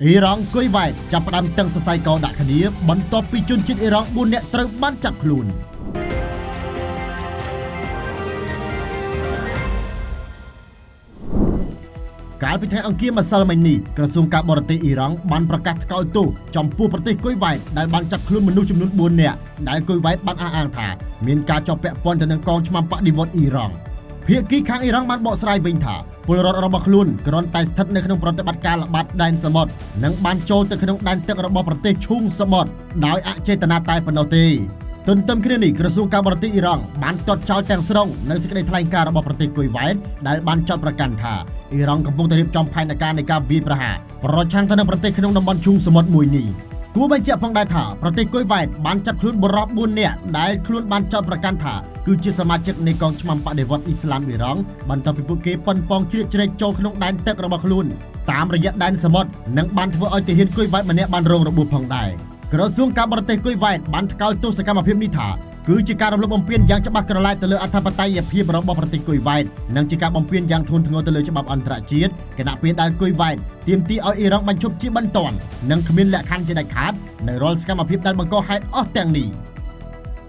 អ៊ីរ៉ង់គុយវ៉ែតចាប់ផ្ដើមតឹងសរសៃកដាក់គ្នាបន្ទាប់ពីជនជាតិអ៊ីរ៉ង់4នាក់ត្រូវបានចាប់ខ្លួន កាលពីថ្ងៃអង្គារម្សិលមិញនេះក្រសួងការបរទេសអ៊ីរ៉ង់បានប្រកាសថ្កោលទោសចំពោះប្រទេសគុយវ៉ែតដែលបានចាប់ខ្លួនមនុស្សចំនួន4នាក់ដែលគុយវ៉ែតបានអះអាងថាមានការជាប់ពាក់ព័ន្ធទៅនឹងកងឆ្មាំបដិវត្តអ៊ីរ៉ង់ភាគីខាងអ៊ីរ៉ង់បានបកស្រាយវិញថាពលរដ្ឋរបស់ខ្លួនគ្រាន់តែស្ថិតនៅក្នុងប្រតិបត្តិការល្បាតដែនសមុទ្រនិងបានចូលទៅក្នុងដែនទឹករបស់ប្រទេសឈូងសមុទ្រដោយអចេតនាតែប៉ុណ្ណោះទេទន្ទឹមគ្នានេះក្រសួងការបរទេសអ៊ីរ៉ង់បានទាត់ចោលទាំងស្រុងនៅសេចក្តីថ្លែងការណ៍របស់ប្រទេសគុយវ៉ែតដែលបានចោទប្រកាន់ថាអ៊ីរ៉ង់កំពុងតែរៀបចំផែនការនៃការវាយប្រហារប្រឆាំងទៅនឹងប្រទេសក្នុងតំបន់ឈូងសមុទ្រមួយនេះគួរបញ្ជាក់ផងដែរថាប្រទេសគុយវ៉ែតបានចាប់ខ្លួនបុរស4នាក់ដែលខ្លួនបានចោទប្រកាន់ថាគឺជាសមាជិកនៃកងឆ្មាំបដិវត្តអ៊ីស្លាមអ៊ីរ៉ង់បន្ទាប់ពីពួកគេប៉ុនប៉ងជ្រៀតជ្រែកចូលក្នុងដែនទឹករបស់ខ្លួនតាមរយៈដែនសមុទ្រនិងបានធ្វើឲ្យទាហានគុយវ៉ែតម្នាក់បានរងរបួសផងដែរក្រសួងការបរទេសគុយវ៉ែតបានថ្កោលទោសសកម្មភាពនេះថាគឺជាការរំលោភបំពានយ៉ាងច្បាស់ក្រឡែកទៅលើអធិបតេយ្យភាពរបស់ប្រទេសគុយវ៉ែតនិងជាការបំពានយ៉ាងធ្ងន់ធ្ងរទៅលើច្បាប់អន្តរជាតិខណៈពេលដែលគុយវ៉ែតទាមទារឲ្យអ៊ីរ៉ង់បញ្ឈប់ជាបន្ទាន់និងគ្មានលក្ខខណ្ឌជាដាច់ខាតនៅរាល់សកម្មភាពដែលបង្កហេតុអស់ទាំងនេះ។